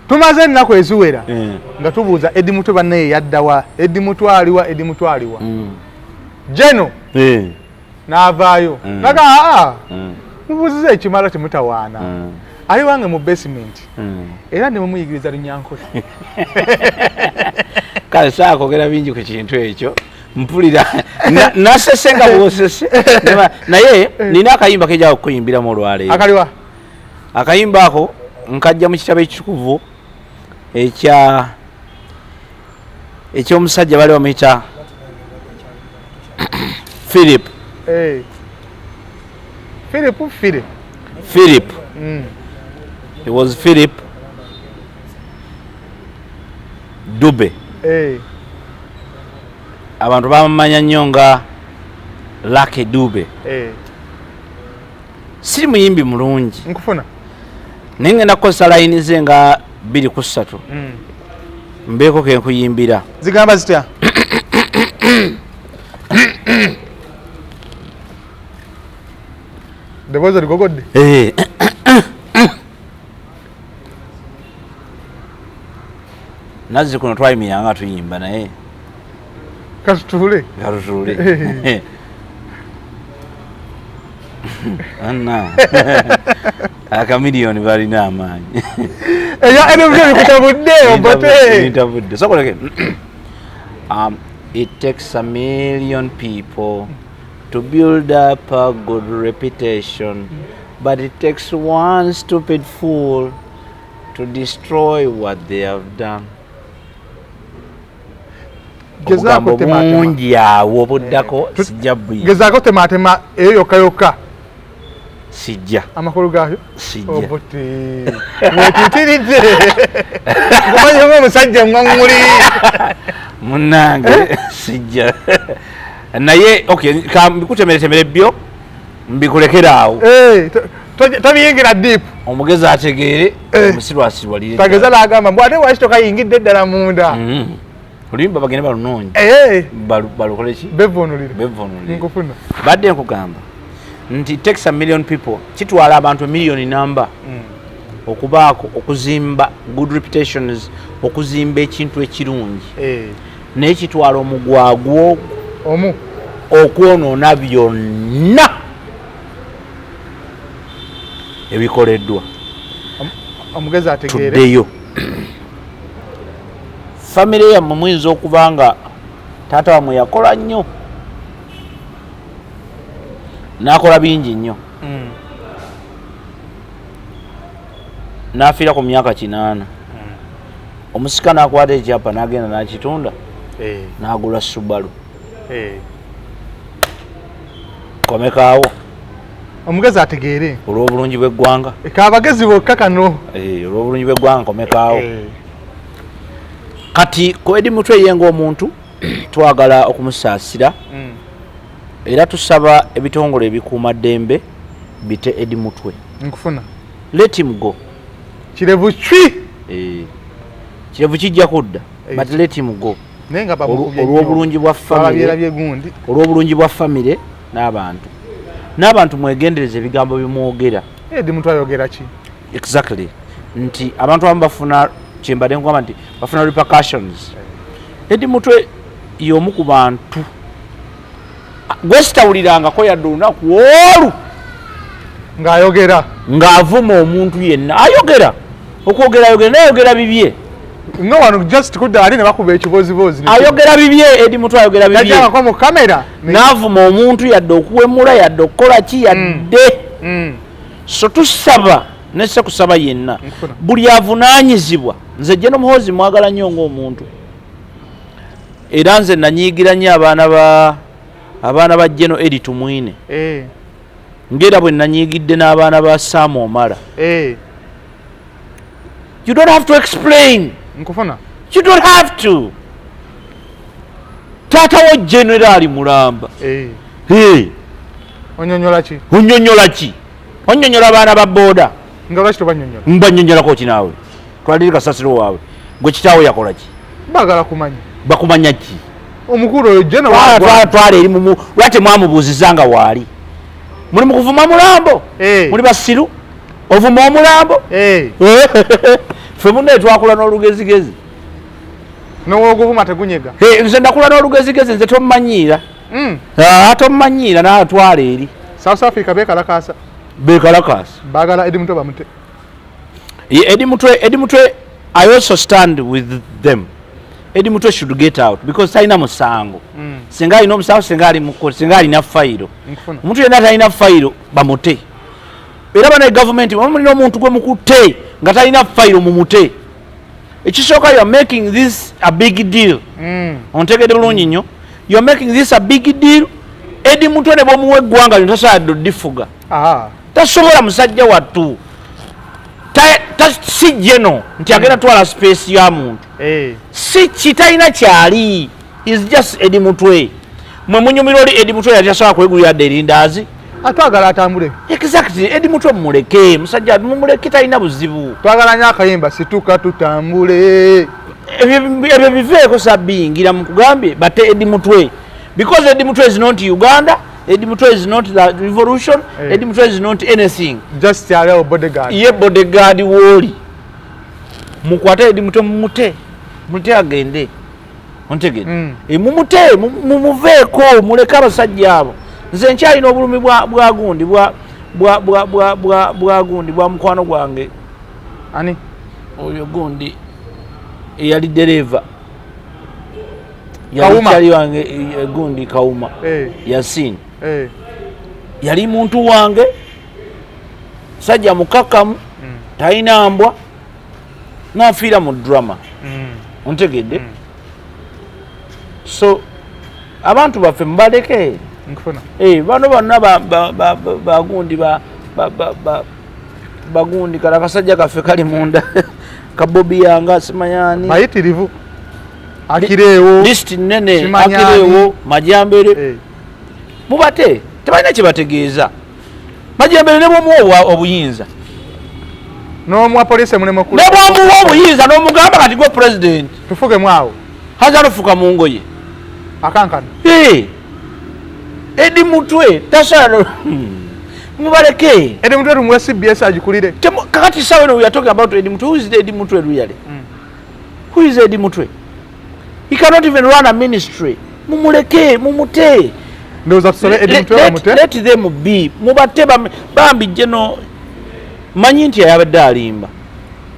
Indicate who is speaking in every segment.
Speaker 1: Tumaze ennaku eziwera nga tubuuza Eddie Mutwe bannaye yaddawa, Eddie Mutwe aliwa, Eddie Mutwe aliwa. Geno n'avaayo naga aa mubuuziza ekimala temutawaana, ali wange mu basement era ne mumuyigiriza Lunyankole.
Speaker 2: Kale saakwogera bingi ku kintu ekyo, mpulira nasese nga bwosese, naye nina akayimba kejja okukuyimbiramu olwaleero.
Speaker 1: Akaliwa?
Speaker 2: Akayimba ako nkajja mu kitabo ekitukuvu ekyomusajja bali bamuyita Philip.
Speaker 1: Philip, Philip.
Speaker 2: Philip. He was Philip Dube. Abantu bamumanya nnyo nga Lucky Dube. Siri muyimbi mulungi.
Speaker 1: Nkufuna.
Speaker 2: Naye ngenda kukozesa layini ze nga 2 ku 3. Mbeeko ke nkuyimbira.
Speaker 1: Zigamba zitya? Ddoboozi ligogodde?
Speaker 2: Nazzi kuno twayimirira nga tuyimba naye.
Speaker 1: Katutuule.
Speaker 2: Katutuule. Anna. Akamiliyoni balina amaanyi.
Speaker 1: Eya NMG bikutabudde, obote.
Speaker 2: Bintabudde. Sokoleke. It takes a million people to build up a good reputation, but it takes one stupid fool to destroy what they have done.
Speaker 1: Gezaako
Speaker 2: Obugambo
Speaker 1: tematema.
Speaker 2: bungi awo obuddako sijja buyinza.
Speaker 1: Gezaako tematema eyo yokka yokka.
Speaker 2: Sijja.
Speaker 1: Amakulu gaayo?
Speaker 2: Sijja.
Speaker 1: Obote. Weetiitiridde. Nkumanye ng'omusajja ŋŋaŋŋuli.
Speaker 2: Munnange sijja. Naye okay, ka mbikutemeretemere byo mbikulekere awo.
Speaker 1: Tobiyingira deep.
Speaker 2: Omugezi ategeere, omusiru asirwalire.
Speaker 1: Tageza n'agamba mbu ate lwaki tokayingidde ddala munda?
Speaker 2: Oluyimba bagende balunoonye. Balukole ki?
Speaker 1: Bevuunulire.
Speaker 2: Bevuunulire.
Speaker 1: Nkufuna.
Speaker 2: Badde nkugamba nti it takes a million people, kitwala abantu emiliyoni namba okubaako okuzimba good reputations, okuzimba ekintu ekirungi. Naye kitwala omugwagwo
Speaker 1: omu
Speaker 2: okwonoona byonna ebikoleddwa.
Speaker 1: Omugezi ategeere.
Speaker 2: Tuddeyo. Famire yammwe muyinza okuba nga taata wammwe yakola nnyo, n'akola bingi nnyo, n'afiira ku myaka 8. Omusika n'akwata ekyapa n'agenda n'akitunda, n'agula Subaru. Komekaawo.
Speaker 1: Omugezi ategeere.
Speaker 2: Olw'obulungi bw'eggwanga.
Speaker 1: Kabagezi bokka kano.
Speaker 2: Olw'obulungi bw'eggwanga komekaawo. Kati ku Eddie Mutwe ye ng'omuntu twagala okumusaasira. Era tusaba ebitongole ebikuuma ddembe bite Eddie Mutwe.
Speaker 1: Nkufuna.
Speaker 2: Let him go.
Speaker 1: Kirevu ki?
Speaker 2: Kirevu kijja kudda. But let him go.
Speaker 1: Naye nga bamukubye nnyo.
Speaker 2: Olw'obulungi bwa family.
Speaker 1: Bababyerabye gundi.
Speaker 2: Olw'obulungi bwa family n'abantu. N'abantu mwegendereze ebigambo bimwogera.
Speaker 1: Eddie Mutwe ayogera ki?
Speaker 2: Exactly. Nti abantu abamu bafuna kyembadde nkugamba nti bafuna repercussions. Eddie Mutwe y'omu ku bantu gwe sitawulirangako yadde olunaku olwo
Speaker 1: ng'ayogera,
Speaker 2: ng'avuma omuntu yenna. Ayogera okwogera, ayogera naye ayogera bibye.
Speaker 1: Nga wano just kudda ali ne bakuba ekibozibozi.
Speaker 2: Ayogera bibye, Eddie Mutwe ayogera bibye.
Speaker 1: Yajjangako mu kamera.
Speaker 2: N'avuma omuntu yadde okuwemula, yadde okukola ki, yadde. So tusaba ne sekusaba yenna buli avunaanyizibwa. Nze General Muhoozi mwagala nnyo ng'omuntu, era nze nanyiigira nnyo abaana ba General Elly Tumwine. Ng'era bwe nanyiigidde n'abaana ba Sam Omara. You don't have to explain.
Speaker 1: Nkufuna.
Speaker 2: You don't have to. Taata wo General Mulamba. Hey.
Speaker 1: Onyonyola ki?
Speaker 2: Onyonyola ki? Onyonyola abaana ba boda.
Speaker 1: Nga lwaki tobanyonyola?
Speaker 2: Mbanyonyolako ki naawe? Twaliri kasasiro waabwe. Gwe kitaawo yakola ki?
Speaker 1: Baagala kumanya.
Speaker 2: Bakumanya ki?
Speaker 1: Omukulu oyo General
Speaker 2: Twala eri mumu, lwaki temwamubuuzizza nga waali? Muli mu kuvuma mulambo? Muli basiru? Ovuma omulambo? Ffe munnaye twakula n'olugezigezi.
Speaker 1: Nowoguvuma tegunyega.
Speaker 2: Nze ndakula n'olugezigezi, nze tomumanyiira. Tomumanyiira n'atwala eri.
Speaker 1: South Africa bekalakasa.
Speaker 2: Bekalakasa.
Speaker 1: Bagala Eddie Mutwe bamute.
Speaker 2: Eddie Mutwe, Eddie Mutwe, I also stand with them. Eddie Mutwe should get out because talina musango. Singa alina omusango, singa ali mu kkooti, singa alina fayiro. Omuntu yenna talina fayiro bamute. Era bana gavumenti mulina omuntu gwe mukutte nga talina fayiro mumute. Ekisooka, you are making this a big deal. Ontegedde bulungi nnyo. You are making this a big deal. Eddie Mutwe ne bw'omuwa eggwanga lino tasobola ddifuga. Tasobola musajja wattu. Si jeno nti agenda twala space ya muntu. Si kitalina kyali. Is just Eddie Mutwe. Mwe munyumira oli Eddie Mutwe yali asobola kwegulira dde erindaazi.
Speaker 1: Atwagala atambule.
Speaker 2: Exactly. Eddie Mutwe mumuleke. Musajja mumuleke talina buzibu.
Speaker 1: Twagala nnyo akayimba situka tutambule.
Speaker 2: Ebyo biveeko sabbiyingira mukugambye bate Eddie Mutwe. Because Eddie Mutwe is not Uganda. Eddie Mutwe is not the revolution. Eddie Mutwe is not anything.
Speaker 1: Just yalewo bodyguard.
Speaker 2: Ye bodyguard woli. Mukwate Eddie Mutwe mumute. Mute agende. Ontegedde. Mumute, mumuveeko, muleke abasajja abo. Nze nkyalina obulumi bwa gundi bwa gundi bwa mukwano gwange.
Speaker 1: Ani?
Speaker 2: Oyo gundi eyali dereva.
Speaker 1: Kawuma.
Speaker 2: Yali wange gundi Kawuma. Yasin. Yali muntu wange. Sajja mukakamu. Talina mbwa. N'afiira mu drama. Ontegedde? So abantu baffe mubaleke.
Speaker 1: Nkufuna.
Speaker 2: Bano bonna bagundi bagundi kala akasajja kaffe kali munda. Kabobi yanga simanyani.
Speaker 1: Bayitirivu. Akireewo.
Speaker 2: List nene akireewo Majambere. Mubate tebalina kye bategeeza. Majambere ne bw'omuwa obuyinza.
Speaker 1: N'omuwa poliisi emulema
Speaker 2: Ne bw'omuwa obuyinza n'omugamba kati gwe president.
Speaker 1: Tufuge mwawo.
Speaker 2: Haza lufuka mu ngoye.
Speaker 1: Akankana.
Speaker 2: Eddie Mutwe tasala. Mubaleke.
Speaker 1: Eddie Mutwe tumuwe CBS agikulire.
Speaker 2: Kakati sawa we are talking about Eddie Mutwe. Who is Eddie Mutwe really? Who is Eddie Mutwe? He cannot even run a ministry. Mumuleke, mumute.
Speaker 1: Ndowooza tusabe Eddie Mutwe bamute.
Speaker 2: Let them be. Mubate bambi jeno manyi nti yabadde alimba.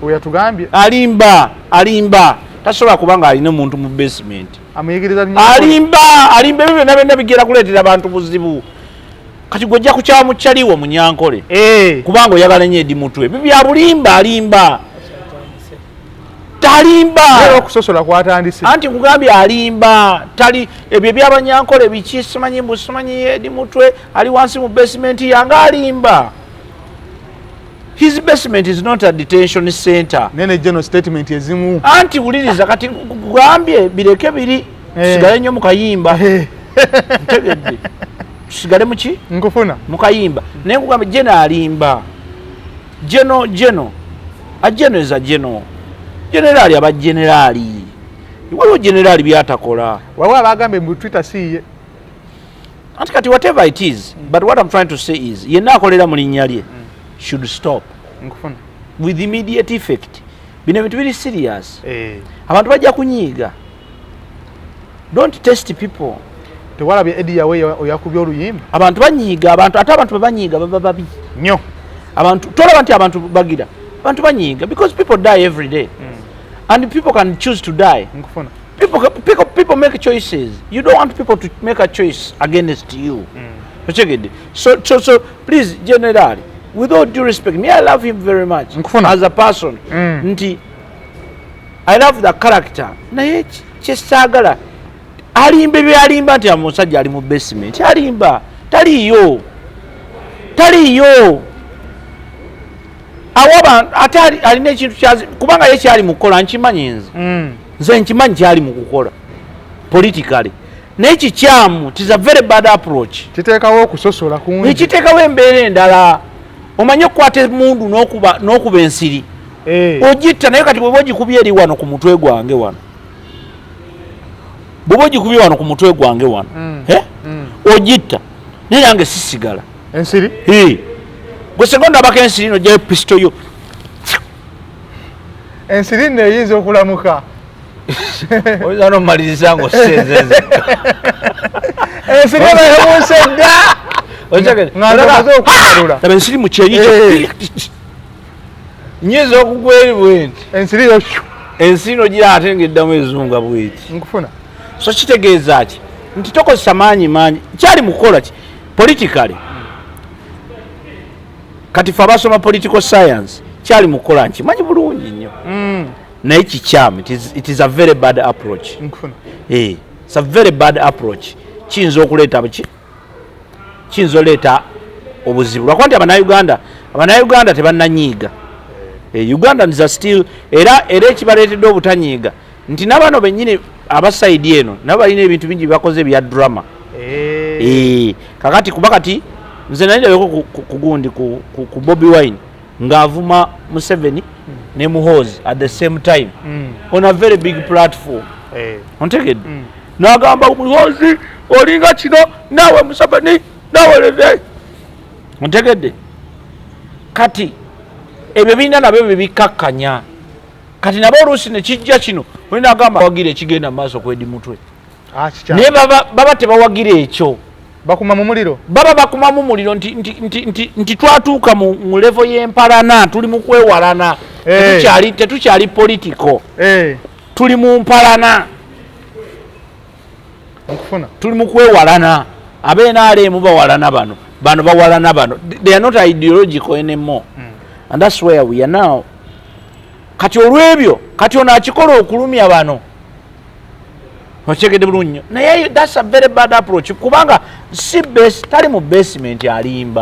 Speaker 1: Oyo yatugambye.
Speaker 2: Alimba, alimba. Tasobola kubanga alina omuntu mu basement.
Speaker 1: Amuyigiriza nnyo.
Speaker 2: Alimba, alimba ebyo byonna byonna bigenda kuleetera abantu buzibu. Kati gwe ojja kukyawa mukyaliwo Munyankole. Kubanga oyagala nnyo Eddie Mutwe. Ebyo bya bulimba, alimba. Talimba.
Speaker 1: Leero okusosola kwatandise.
Speaker 2: Anti nkugambye alimba. Tali ebyo eby'Abanyankole biki simanyi mbu simanyi Eddie Mutwe ali wansi mu basement yange alimba. His basement is not a detention center.
Speaker 1: Nene general statement ezimu.
Speaker 2: Anti wuliriza kati nkugambye bireke biri. Tusigale nnyo mu kayimba. Ntegedde. Tusigale mu ki?
Speaker 1: Nkufuna.
Speaker 2: Mu kayimba. Naye nkugambye Jeno alimba. Jeno, Jeno. A Jeno is a Jeno. Generali aba generali. Waliwo generali byatakola.
Speaker 1: Waliwo abagambye mu Twitter si ye.
Speaker 2: Anti kati whatever it is, but what I'm trying to say is, yenna akolera mu linnya lye should stop.
Speaker 1: Nkufuna.
Speaker 2: With immediate effect. Bino ebintu biri serious. Abantu bajja kunyiiga. Don't test people.
Speaker 1: Tewalabye Eddie Yawe oyakubye oluyimba.
Speaker 2: Abantu banyiiga, abantu ate abantu bwe banyiiga baba babi.
Speaker 1: Nnyo.
Speaker 2: Abantu tolaba nti abantu bagira. Abantu banyiiga because people die every day. And people can choose to die.
Speaker 1: Nkufuna.
Speaker 2: People make choices. You don't want people to make a choice against you. Otegedde. So please, General, with all due respect, me I love him very much.
Speaker 1: Nkufuna.
Speaker 2: As a person. Nti I love the character. Naye kyesaagala alimba byalimba nti omusajja ali mu basement. Alimba. Taliyo. Taliyo. Awaba ate alina ekintu kyazi kubanga ye kyali mu kukola nkimanyi nze. Nze nkimanyi kyali mu kukola politically. Naye kikyamu, it is a very bad approach.
Speaker 1: Kiteekawo okusosola kungi.
Speaker 2: Ekiteekawo embeera endala. Omanye okukwata emmundu n'okuba ensiri. Ogitta naye kati bw'oba ogikubye eri wano ku mutwe gwange wano. Bw'oba ogikubye wano ku mutwe gwange wano. Ogitta. Naye nange sisigala.
Speaker 1: Ensiri?
Speaker 2: Gwe segonda abako ensiri n'oggyayo pisito yo.
Speaker 1: Ensiri nno eyinza okulamuka.
Speaker 2: Oyinza nomaliriza nga osenzenze.
Speaker 1: Ensiri eba yabuuse dda nga ndomaze okwekalula.
Speaker 2: Laba ensiri mu kyenyi kyo. Nyinza okugwa eri bwenti.
Speaker 1: Ensiri yo.
Speaker 2: Ensi nogira ate ng'eddamu ezunga bweti.
Speaker 1: Nkufuna.
Speaker 2: So kitegeeza ki nti tokozesa maanyi mangi kyali mu kukola ki politically. Kati fe abasoma political science, kyali mu kukola nkimanyi bulungi nnyo, naye kikyamu. It is a very bad approach.
Speaker 1: Nkufuna.
Speaker 2: It's a very bad approach. Kiyinza okuleeta buki, kiyinza oleeta obuzibu, lwakuba nti Abannayuganda tebannanyiiga. Ugandans are still, era ekibaleetedde obutanyiiga nti n'abano bennyini aba side eno nabo balina ebintu bingi byebakoze ebya drama. Kakati kuba kati nze nali ndabeko ku gundi ku Bobi Wine ng'avuma Museveni ne Muhoozi at the same time on a very big platform. Ontegedde?
Speaker 1: Mm.
Speaker 2: N'agamba, "Muhoozi olinga kino, naawe Museveni, naawe leve." Ontegedde? Kati ebyo birina nabyo bibikakkanya. Kati nabo oluusi nekijja kino olina agamba wagira ekigenda mu maaso kwedi mutwe.
Speaker 1: Ah, kikyamu.
Speaker 2: Naye baba tebawagira ekyo.
Speaker 1: Bakuma mu muliro.
Speaker 2: Baba bakumamu muliro nti twatuuka mu level y'empalana, tuli mu kwewalana. Tetukyali political. Tuli mu mpalana.
Speaker 1: Nkufuna.
Speaker 2: Tuli mu kwewalana. Abenrm bawalana bano, bano bawalana bano. They are not ideological anymore and that's where we are now. Kati olwebyo, kati ono akikola okulumya bano, okyegedde bulungi nnyo? Naye that's a very bad approach, kubanga si base, tali mu basement alimba.